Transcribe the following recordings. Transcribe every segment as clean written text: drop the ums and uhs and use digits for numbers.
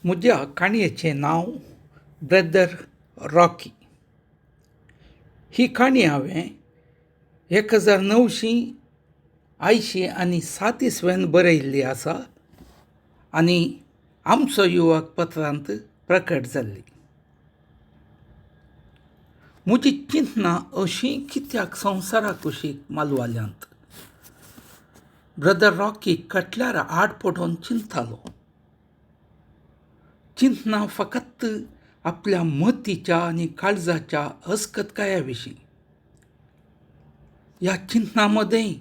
म्हज्या काणयेचें नांव ब्रदर रॉकी. ही काणी हांवें 1987 इस्वेन बरयल्ली आसा आनी आमचो युवक पत्रांत प्रकट जाल्ली. म्हजी चिंतनां अशीं कित्याक संवसारा कुशीक मालवाल्यांत? ब्रदर रॉकी कटल्यार आड पडून चिंततालो. चिंतनां फकत आपल्या मतीच्या आनी काळजाच्या अस्कतकाया विशीं. ह्या चिंतनां मदें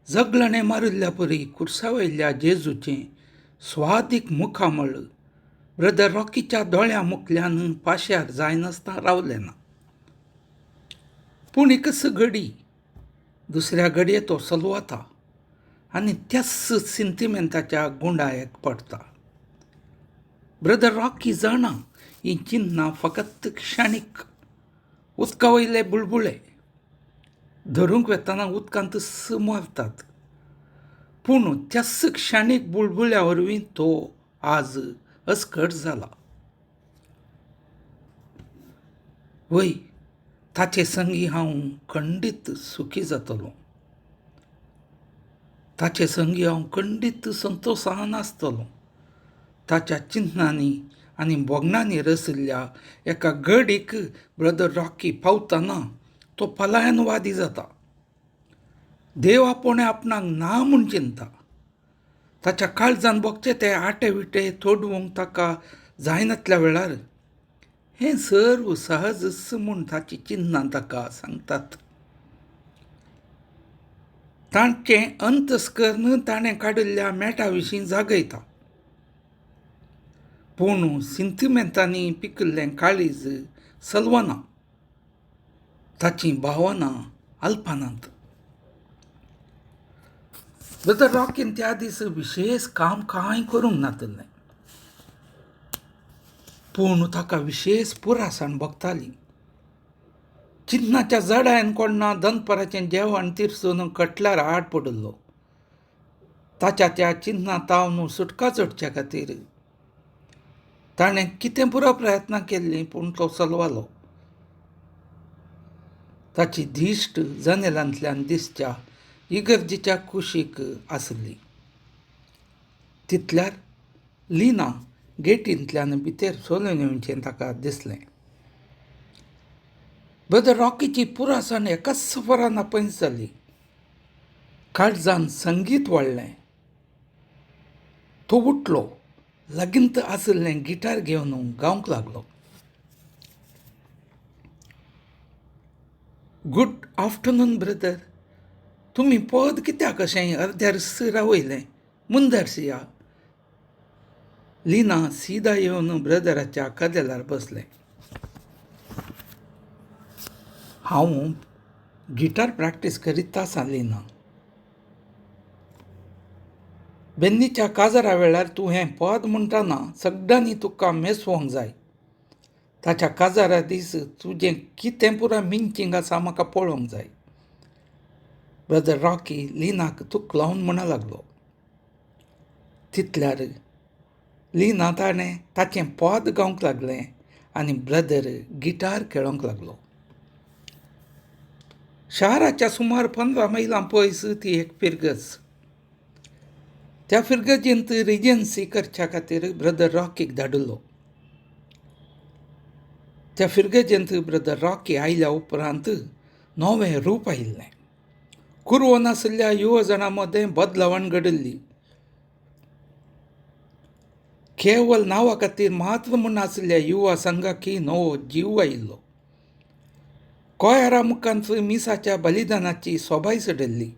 जगलणें मारिल्ल्या परी कुर्सावयल्या जेजूचें स्वादीक मुखामळ ब्रदर रॉकीच्या दोळ्यां मुखल्यान पाश्यार जायनासतना रावलें ना. पूण एकच घडी दुसऱ्या घडये तो सलवता आनी त्याच सिंतिमेंताच्या गुंडायक पडटा. ब्रदर रॉकी जाणा हीं चिन्नां फकत क्षणीक, उदका वयले बुळबुळे धरूंक वेतना उदकांत मारतात. पूण त्याच क्षणीक बुळबुळ्या वरवीं तो आज अस्कट जाला. वय, ताचे संगी हांव खंडीत सुखी जातलो, ताचे संगी हांव खंडीत संतोशान आसतलो. ताच्या चिंतनांनी आनी भोगणांनी रशिल्ल्या एका गडीक ब्रदर रॉकी पावतना तो पलायनवादी जाता. देव आपोवणें आपणाक ना म्हूण चिंता. ताच्या काळजान भोगचे ते आटे विटे तोडवंक ताका जायनातल्या वेळार हें सर्व सहजच म्हूण ताची चिन्नां ताका सांगतात. तांचें अंतस्कर्ण ताणें काडिल्ल्या मेटा विशीं जागयता. पूण सिंतिमेंतांनी पिकिल्लें काळीज सलवना. ताचीं भावनां अल्पनात. ब्रदर रॉकीन त्या दीस विशेश काम कांय करूंक नातिल्लें, पूण ताका विशेश पुरासाण भोगताली. चिंतनाच्या जडायन कोण्णा दनपाराचें जेवण तिरसून कटल्यार आड पडिल्लो. ताच्या त्या चिंतना तावन सुटका जोडच्या खातीर ताणें कितें पुरो प्रयत्न केल्लीं, पूण तो सलवालो. ताची दिश्ट जनेलांतल्यान दिसच्या इगर्जीच्या कुशीक आसली. तितल्यार लिना गेटींतल्यान भितर सोलून येवचें ताका दिसलें. ब्रदर रॉकीची पुरासाण एकाच सफरान आपयस जाली. काळजान संगीत वाडलें. तो उठलो, लागींत आशिल्लें गिटार घेवन गावंक लागलो. गुड आफ्टरनून ब्रदर, तुमी पद कित्याक अशें अर्द्यार रावयलें? मुंदरसिया. लिना सीदा येवन ब्रदराच्या कदेलार बसलें. हांव गिटार प्रॅक्टीस करीत आसा लिना. बेन्नीच्या काजारा वेळार तूं हें पद म्हणटना सगळ्यांनी तुका मेसवंक जाय. ताच्या काजारा दीस तुजें कितें पुरा मिंचिंग आसा म्हाका पळोवंक जाय. ब्रदर रॉकी लिनाक तुक लावन म्हणा लागलो. तितल्यार लिना ताणें ताचें पद गावंक लागलें आनी ब्रदर गिटार खेळोंक लागलो. शाराच्या सुमार 15 मैलां पयस ती एक फिरगज. त्या फिरगजींत रिजन्सी करच्या खातीर ब्रदर रॉकीक धाडिल्लो. त्या फिरगजेंत ब्रदर रॉकी आयल्या उपरांत नवें रूप आयिल्लें. कुरवो नाशिल्ल्या युवजणां मदें बदलावण घडिल्ली. केवल नांवा खातीर मात्र म्हूण आशिल्ल्या युवा संघाकी नवो जीव आयिल्लो. कोयरा मुखांत मिसाच्या बलिदानाची सोबाय चडिल्ली.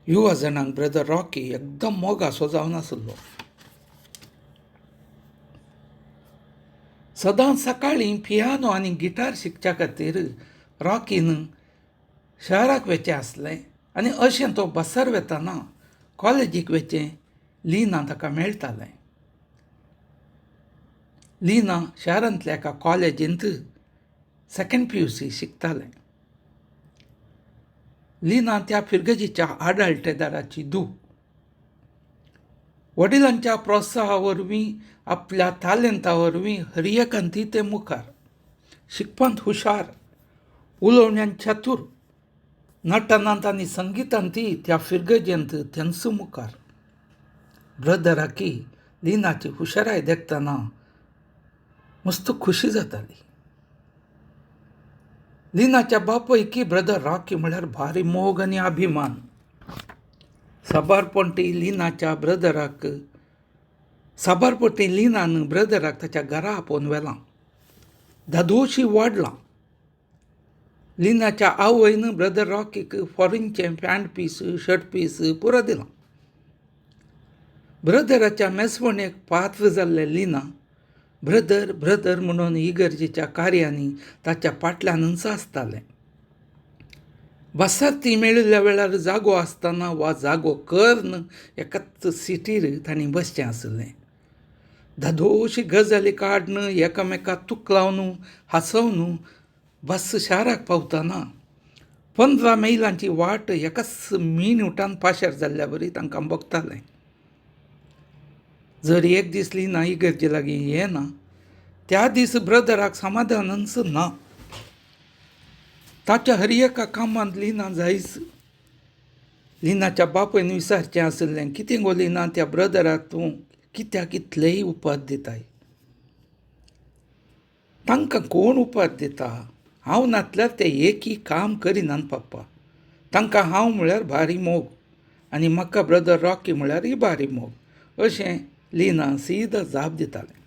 युवा जाणांक ब्रदर रॉकी एकदम मोगासो जावन आशिल्लो. सदां सकाळीं पियानो आनी गिटार शिकच्या खातीर रॉकीन शहराक वचें आसलें आनी अशें तो बसर वेतना कॉलेजीक वचें लिना ताका मेळटालें. लिना शहरांतल्या एका कॉलेजींत सेकंड PUC शिकतालें. लिना त्या फिरगजीच्या आडळटेदाराची धूव. वडिलांच्या प्रोत्साहा वरवीं, आपल्या तालेंता वरवीं हर एकांती ते मुखार. शिकपांत हुशार, उलोवण्यान चतूर, नटनांत आनी संगितांत त्या फिरगजेंत तेंच मुखार. ब्रदराकी लिनाची हुशाराय देखतना मस्त खुशी जाताली. लिनाच्या बापयकी ब्रदर रॉकी म्हळ्यार भारी मोग आनी अभिमान. साबारपटी लिनाच्या ब्रदराक साबारपटी लिनान ब्रदराक ताच्या घरा आपोवन व्हेलां. धादोशी वाडलां. लिनाच्या आवयन ब्रदर रॉकीक फॉरेनचें पॅन्ट पीस, शर्ट पीस पुरो दिलां. ब्रदराच्या मेजवणेक पात्र जाल्लें लिना ब्रदर ब्रदर म्हणून इगर्जेच्या कार्यांनी ताच्या फाटल्यानूच आसतालें. बसाती मेळिल्ल्या वेळार जागो आसतना वा जागो करून एकाच सिटीर तांणी बसचें आशिल्लें. धादोशी गजाली काडून एकामेकाक तुकलावन हांसोवन बस शाराक पावतना 15 मैलांची वाट एकाच मिनुटान पाशार जाल्ल्या बरी तांकां भोगतालें. जर एक दीस लिना इगर्जे लागीं येना त्या दीस ब्रदराक समाधानच ना. ताच्या हर एका कामांत लिना जायच. लिनाच्या बापायन विचारचें आशिल्लें, कितें गो लिना, त्या ब्रदराक तूं कित्याक इतलेय उपाद दिताय? तांकां कोण उपाद दिता? हांव नासल्यार ते एकय काम करिनात पप्पा. तांकां हांव म्हळ्यार भारी मोग आनी म्हाका ब्रदर रॉकी म्हळ्यारय भारी मोग, अशें लिना सीधा जाप दितालें.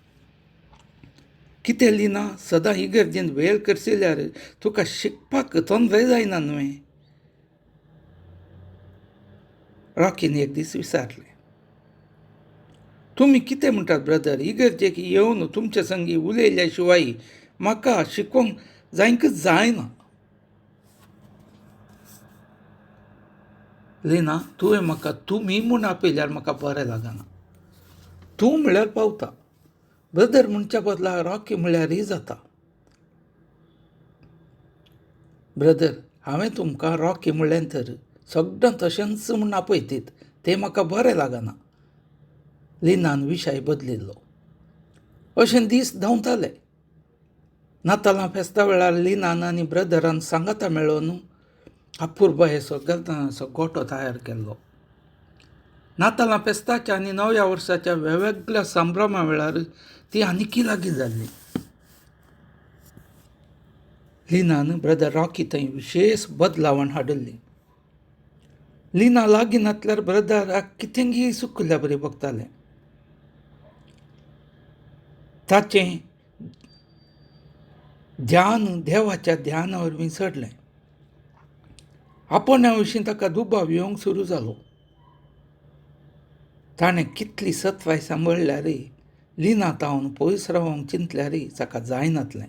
कितें लिना, सदां इगर्जेंत वेळ करशिल्यार तुका शिकपाक तोंदरे जायना न्हय? रॉकीन एक दीस विचारलें. तुमी कितें म्हणटात ब्रदर, इगर्जेक येवन तुमचे संगी उलयल्या शिवाय म्हाका शिकोवंक जायकच जायना. लिना, तुवें म्हाका तुमी म्हूण आपयल्यार म्हाका बरें लागना. तूं म्हळ्यार पावता, ब्रदर म्हणच्या बदला रॉकी म्हळ्यारय जाता. ब्रदर, हांवें तुमकां रॉकी म्हणलें तर सगळें तशेंच म्हूण आपयतीत, तें म्हाका बरें लागना. लिनान विशय बदलिल्लो. अशें दीस धांवताले. नातालां फेस्ता वेळार लिनान आनी ब्रदरान सांगाता मेळोवन अपुरबायेचो गर्दनाचो गोटो तयार केल्लो. नातालां फेस्ताच्या आनी नव्या वर्साच्या वेगवेगळ्या संभ्रमा वेळार ती आनीकय लागीं जाल्ली. लिनान ब्रदर रॉकी थंय विशेश बदलावण हाडिल्ली. लिना लागीं नासल्यार ब्रदराक कितेंगी चुकिल्ल्या बरी भोगतालें. ताचें ध्यान देवाच्या ध्याना वरवीं चडलें. आपणा विशीं ताका दुबाव येवंक सुरू जालो. ताणें कितली सत्वाय सांबाळ्ळ्यारय लिना तावन पयस रावंक चिंतल्यारय ताका जायनातलें.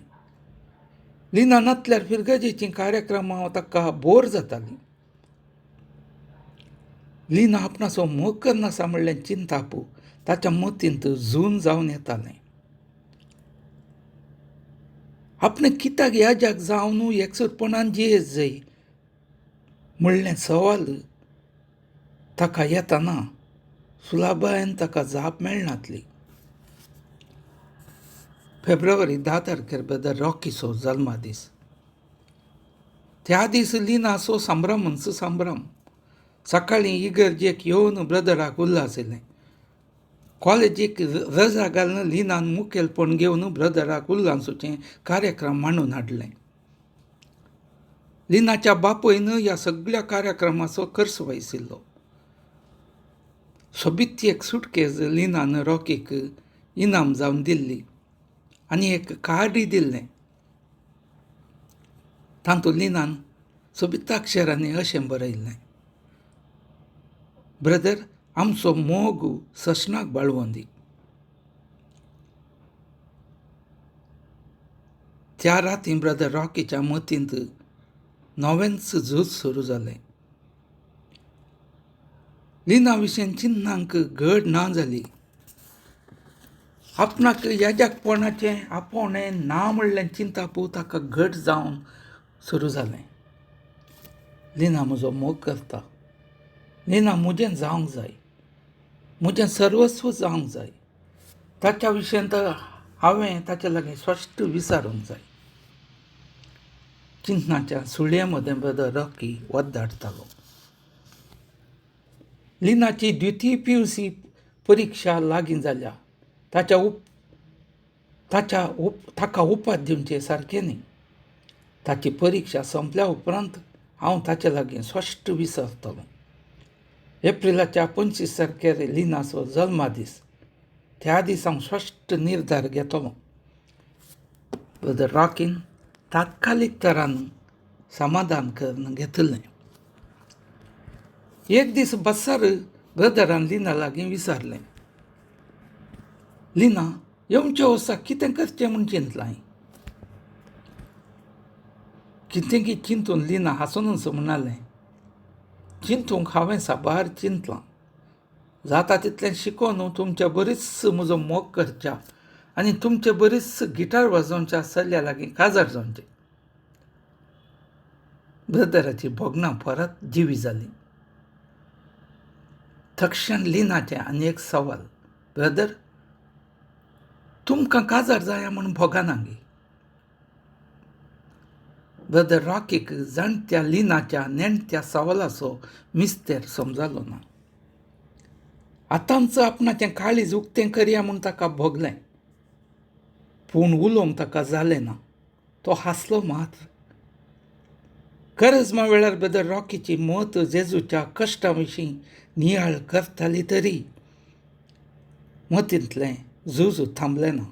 लिना नासल्यार फिरगजेचीं कार्यक्रमां ताका बोर जातालीं. लिना आपणाचो मोग करनासा म्हणलें चिंताप ताच्या मतींत जून जावन येतालें. आपणें कित्याक ह्या जग जावन एकसुरपणान जियेत जाय म्हणलें सवाल ताका येतना सुलाबायन ताका जाप मेळनातली. फेब्रुवारी 10 तारखेर ब्रदर रॉकीचो जल्मदीस. त्या दीस लिनाचो संभ्रमच संभ्रम. सकाळीं इगर्जेक येवन ब्रदराक उल्लासिलें. कॉलेजीक रजा घालून लिनान मुखेलपण घेवन ब्रदराक उल्लासूचें कार्यक्रम मांडून हाडलें. लिनाच्या बापयन ह्या सगळ्या कार्यक्रमाचो खर्च वयशिल्लो. सोबीत एक सुटकेज लिनान रॉकीक इनाम जावन दिल्ली आनी एक कार्डय दिल्लें. तातूंत लिनान सोबीत अक्षरांनी अशें बरयल्लें, ब्रदर, आमचो मोग ससनाक बाळवोन दी. त्या राती ब्रदर रॉकीच्या मतींत नवेंच झूज सुरू जालें. लिना विशीं चिन्नांक घड ना जाली. आपणाक याजकपणाचें आपोवणें ना म्हणलें चिंताप ताका घट जावन सुरू जालें. लिना म्हजो मोग करता, लिना म्हजें जावंक जाय. म्हजें सर्वस्व जावंक जाय. ताच्या विशयांत हांवें ताचे लागीं स्पश्ट विचारूंक जाय. चिंतनाच्या सुळये मदें ब्रदर रॉकी वद्दाडटालो. लिनाची द्वितीय पी.यू.सी. परिक्षा लागीं जाल्या. ताका उपाद दिवचें सारकें न्ही. ताची परिक्षा सोंपल्या उपरांत हांव ताचे लागीं स्पश्ट विचारतलों. एप्रिलाच्या 25 तारखेर लिनाचो जल्मदीस. त्या दिसा हांव स्पश्ट निर्धार घेतलों. ब्रदर रॉकीन तात्कालीक तरान समाधान करून घेतलें. एक दीस बसार ब्रदरान लिना लागीं विचारलें, लिना, येवच्या वर्सा कितें करचें म्हूण चिंतलां? कितें की चिंतून लिना हांसुनूच म्हणालें, चिंतूंक हांवें साबार चिंतलां. जाता तितलें शिकोवन तुमचे बरीच म्हजो मोग करच्या आनी तुमचे बरीच गिटार वाजोवच्या चल्या लागीं काजार जावचें. ब्रदराची भोगणां परत जिवी जालीं. तक्षण लिनाचें आनी एक सवाल, ब्रदर, तुमकां काजार जाया म्हूण भोगना गे? ब्रदर रॉकीक जाणत्या लिनाच्या नेणत्या सवालाचो मिस्तेर समजालो ना. आतांच आपणाचें काळीज उक्तें करया म्हूण ताका भोगलें, पूण उलोवंक ताका जालें ना. तो हांसलो मात्र. करजमा वेळार ब्रदर रॉकीची मत जेजूच्या कश्टा विशीं नियाळ करताली तरी मतींतलें झुजू थांबलें ना.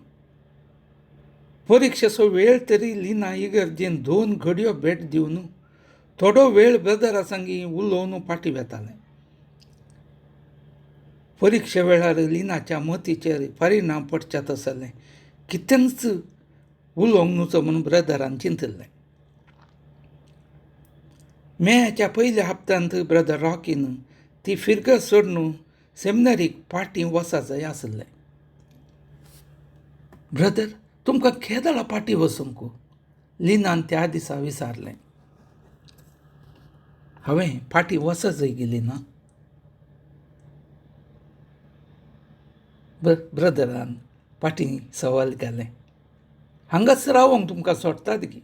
परिक्षेचो वेळ तरी लिना इगर्जेन 2 घडयो भेट दिवन थोडो वेळ ब्रदरा संगी उलोवन फाटीं वेतालें. परिक्षे वेळार लिनाच्या मतीचेर परिणाम पडच्या तसलें कितेंच उलोवंक नुचो म्हूण ब्रदरान चिंतिल्लें. मेच्या पयल्या हप्त्यांत ब्रदर रॉकीन ती फिरगत सोडून सेमिनारीक फाटीं वचा जाय आसलें. ब्रदर, तुमकां केदळा फाटीं वचूंक? लिनान त्या दिसा विचारलें. हांवें फाटीं वचा जाय गेली ना? ब्रदरान फाटीं सवाल घालें. हांगाच रावोंक तुमकां सोडटात गी?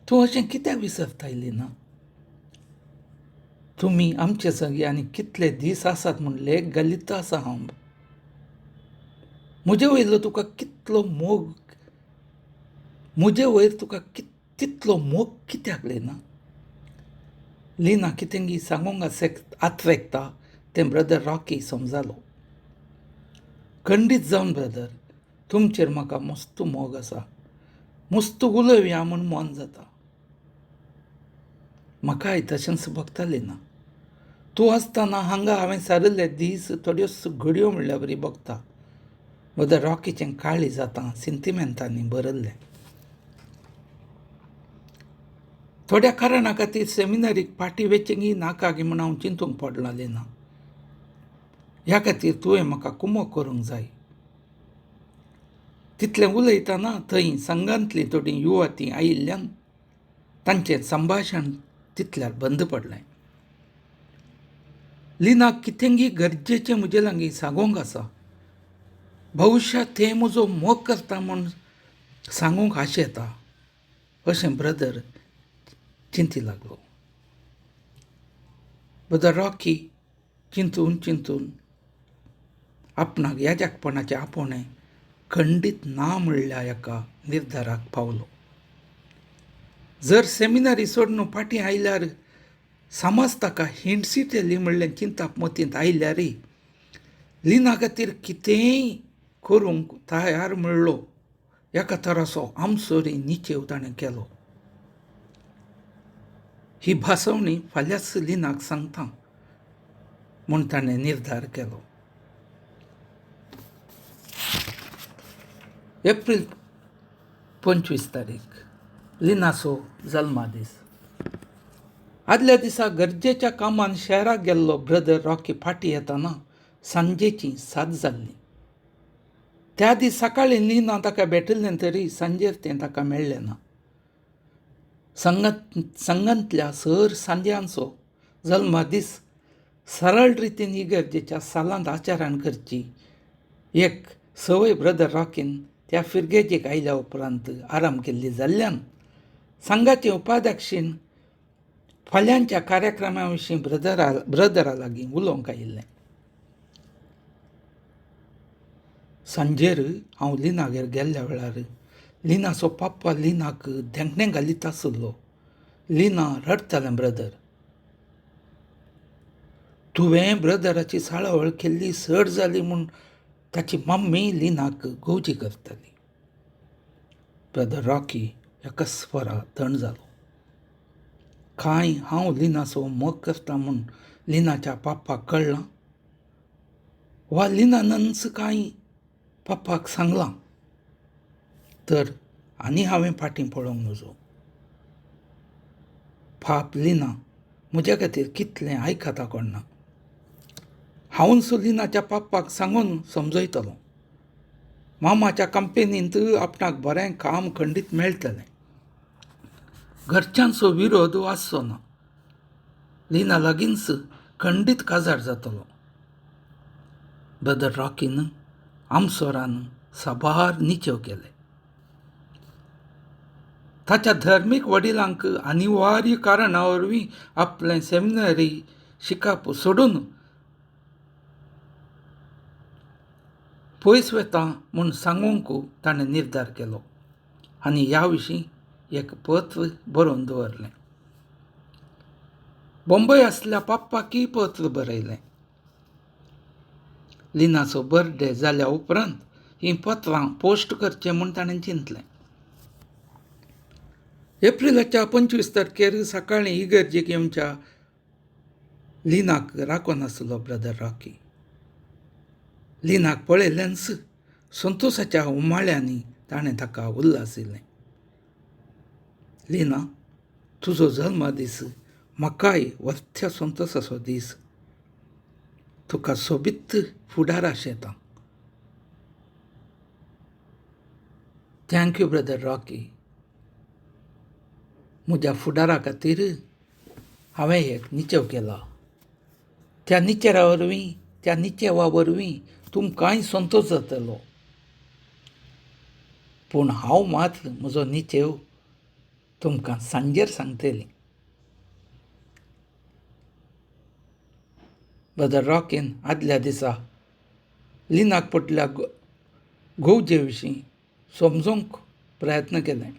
तूं अशें कित्याक विसरताय लिना? तुमी आमचे संगी आनी कितले दीस आसात म्हूण लेख घालीत आसा हांव. म्हजे वयलो तुका कितलो मोग, म्हजे वयर तुका तितलो मोग कित्याक लिना? लिना कितेंगी सांगूंक आत्रेकता तें ब्रदर रॉकी समजालो. खंडीत जावन ब्रदर, तुमचेर म्हाका मस्त मोग आसा. मस्त उलोवया म्हूण मन जाता. म्हाकाय तशेंच भोगतालें ना. तूं आसतना हांगा हांवें सारिल्ले दीस थोड्यो घडयो म्हणल्यार बरी भोगता. ब्रदर रॉकीचें काळीज आतां सिंतिमेंतांनी भरिल्लें. थोड्या कारणा खातीर सेमिनारीक फाटीं वेचेंगी नाका गी म्हूण हांव चिंतूंक पडलां लिना. ह्या खातीर तुवें म्हाका कुमोक करूंक जाय. तितलें उलयतना थंय संघांतलीं थोडीं युवती आयिल्ल्यान तांचें संभाशण तितल्यार बंद पडलें. लिनाक कितेंगी गरजेचें म्हजे लागीं सांगूंक आसा. भविश्यांत तें म्हजो मोग करता म्हूण सांगूंक आशेता अशें ब्रदर चिंती लागलो. ब्रदर रॉकी चिंतून चिंतून आपणाक याजकपणाचें आपोवणें खंडीत ना म्हणल्या एका निर्धाराक पावलो. जर सेमिनारी सोडून फाटीं आयल्यार समाज ताका हिणसितली म्हणलें चिंताप मतींत आयल्यार लिना खातीर कितेंय करूंक तयार म्हणलो एका तराचो आमसोरी निचेव ताणें केलो. ही भासवणी फाल्यांच लिनाक सांगता म्हूण ताणें निर्धार केलो. एप्रील 25 तारीख लिनाचो जल्मदीस. आदल्या दिसा गरजेच्या कामान शहराक गेल्लो ब्रदर रॉकी फाटीं येतना सांजेचीं 7 जाल्लीं. त्या दीस सकाळीं लिना ताका भेटिल्लें तरी सांजेर तें ताका मेळ्ळें ना. संघांतल्या सर सांज्यांचो जल्मदीस सरळ रितीन इगर्जेच्या सालांत आचरण करची एक संवय ब्रदर रॉकीन त्या फिर्गेजीक आयल्या उपरांत आराम केल्ली जाल्ल्यान संघाचे उपाध्यक्षीन फाल्यांच्या कार्यक्रमा विशीं ब्रदरा लागीं उलोवंक आयिल्लें. सांजेर हांव लिनागेर गेल्ल्या वेळार लिनाचो पप्पा लिनाक धेंकणें घालीत आशिल्लो. लिना रडटालें, ब्रदर तुवें ब्रदराची साळावळ केल्ली चड जाली म्हूण ताची मम्मी लिनाक गोवजी करताली. ब्रदर रॉकी एका स्वरा थंड जालो. कांय हांव लिनाचो मोग करता म्हूण लिनाच्या पप्पाक कळ्ळां वा लिनानच कांय पप्पाक सांगलां तर आनी हांवें फाटीं पळोवंक नजो. पाप लिना म्हज्या खातीर कितलें आयकता कोण ना. हांवूच लिनाच्या पप्पाक सांगून समजयतलो. मामाच्या कंपेनींत आपणाक बरें काम खंडीत मेळटलें. घरच्यांचो विरोध आसचो ना. लिना लागींच खंडीत काजार जातलो. ब्रदर रॉकीन आमसोरान साबार निचेव केले. ताच्या धर्मीक वडिलांक अनिवार्य कारणा वरवीं आपलें सेमिनरी शिकप सोडून पयस वता म्हूण सांगूंक ताणें निर्धार केलो आनी ह्या विशीं एक पत्र बरोवन दवरलें. बॉम्बय आसल्या पप्पाकय पत्र बरयलें. लिनाचो बर्थडे जाल्या उपरांत हीं पत्रां पोस्ट करचें म्हूण ताणें चिंतलें. एप्रिलाच्या 25 तारखेर सकाळीं इगर्जेक येवच्या लिनाक राखून आसलो ब्रदर रॉकी. लिनाक पळयलेंच संतोशाच्या उमाळ्यांनी ताणें ताका उल्हासिलें. लिना, तुजो जल्मदीस म्हाकाय वर्थ्या संतोशाचो दीस. तुका सोबीत फुडार आशेता. Thank you brother Rocky. म्हज्या फुडारा खातीर हांवें एक निचेव केला. त्या निचेरा वरवीं त्या निचेवा वरवीं तुमकांय संतोश जातलो. पूण हांव मात म्हजो निचेव तुमकां सांजेर सांगतली. ब्रदर रॉकीन आदल्या दिसा लिनाक पडल्या गोवजे विशीं समजूंक प्रयत्न केले.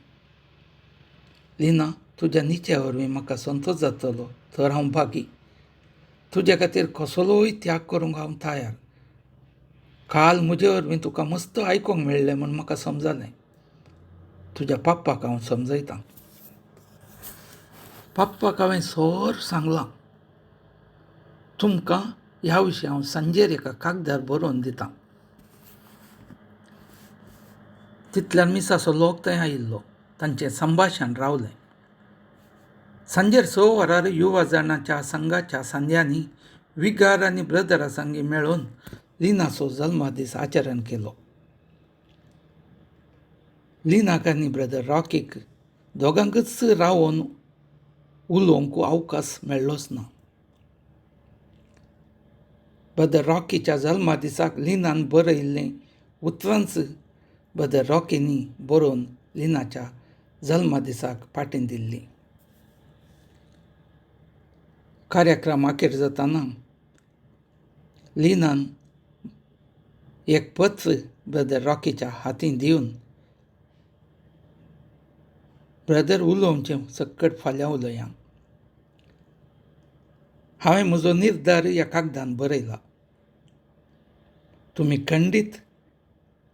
लिना, तुज्या निच्या वरवीं म्हाका संतोश जातलो तर हांव भागी. तुज्या खातीर कसलोय त्याग करूंक हांव तयार. काल म्हजे वरवीं तुका मस्त आयकूंक मेळ्ळें म्हूण म्हाका समजलें. तुज्या पप्पाक हांव समजयतां. पप्पाक हांवें सर सांगलां. तुमकां ह्या विशीं हांव सांजेर एका कागदार बरोवन दितां. तितल्यान मिसाचो लोक थंय आयिल्लो. तांचें संभाशण रावलें. सांजेर 6 वरार युवा जाणाच्या संघाच्या सांध्यांनी विगार आनी ब्रदरा संगी मेळून लिनाचो जल्मदीस आचरण केलो. लिनाक आनी ब्रदर रॉकीक दोगांकच रावन उलोवंक अवकाश मेळ्ळोच ना. ब्रदर रॉकीच्या जल्मदिसाक लिनान बरयिल्लें उतरांच ब्रदर रॉकीनी बरोवन लिनाच्या जल्मदिसाक पाटीं दिल्ली. कार्यक्रम अखेर जाताना लिनान एक पत्र ब्रदर रॉकीच्या हातीन दिवन ब्रदर उलोवचें सक्कड फाल्यां उलया. हांवें म्हजो निर्धार ह्या कागदान बरयला. तुमी खंडीत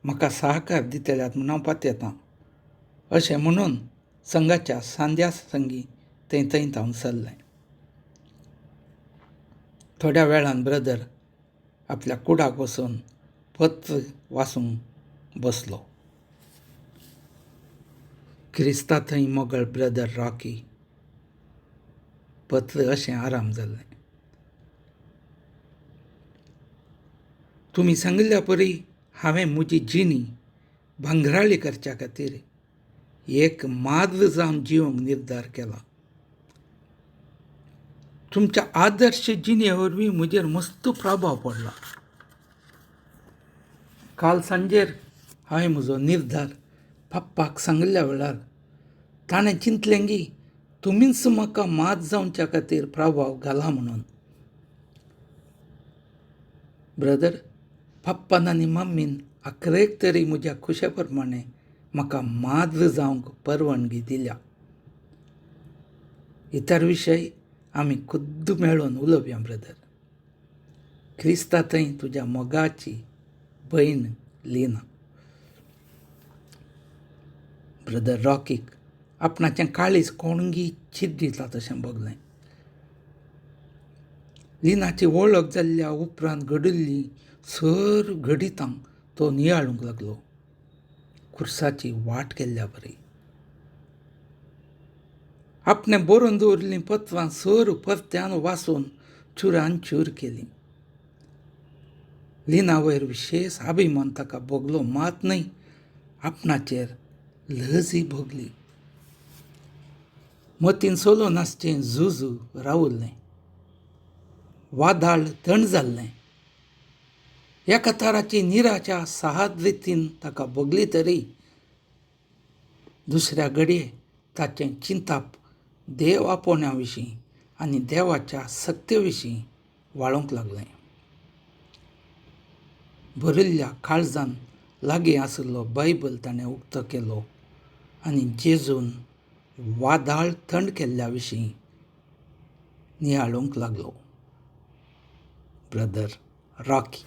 म्हाका सहकार दितल्यात म्हूण हांव पातयेतां अशें म्हणून संघाच्या सांध्या संगी तें थंय थावन सरलें. थोड्या वेळान ब्रदर आपल्या कुडाक वचून पत्र वाचूंक बसलो. क्रिस्ता थंय मोगळ ब्रदर रॉकी. पत्र अशें आराम जाल्लें. तुमी सांगिल्ल्या परी हांवें म्हजी जिणी भांगराळी करच्या खातीर एक मार्ग जावन जिवंक निर्धार केला. तुमच्या आदर्श जिणे वरवीं म्हजेर मस्त प्रभाव पडला. काल सांजेर हांवें म्हजो निर्धार पप्पाक सांगिल्ल्या वेळार ताणें चिंतलें की तुमीच म्हाका मात जावच्या खातीर प्रभाव घाला म्हणून. ब्रदर, पप्पान आनी मम्मीन अकरेक तरी म्हज्या खुशे प्रमाणें म्हाका माद्र जावंक परवानगी दिल्या. इतर विशय आमी खुद्द मेळून उलोवया ब्रदर. क्रिस्ता थंय तुज्या मोगाची भयण लिना. ब्रदर रॉकीक आपणाचें काळीज कोणगी चिड्डिता तशें भोगलें. लिनाची वळख जाल्ल्या उपरांत घडिल्लीं सर घडितां तो नियाळूंक लागलो, खुर्साची वाट केल्ल्या बरी. आपणें बरोवन दवरिल्लीं पत्रां सर परत्यान वाचून चुरान चूर केलीं. लिना वयर विशेश अभिमान ताका भोगलो मात न्हय, आपणाचेर लजय भोगली. मतीन चलून आसचें जुजू रावल्लें, वादाळ थंड जाल्लें. एका तराची निराच्या साहद रितीन ताका भोगली तरी दुसऱ्या घडये ताचें चिंताप देव आपोवण्या विशीं आनी देवाच्या सत्य विशीं वाळोवंक लागलें. भरिल्ल्या काळजान लागीं आशिल्लो बायबल ताणें उक्तो केलो आनी जेजून वादाळ थंड केल्ल्या विशीं नियाळूंक लागलो. Brother Rocky.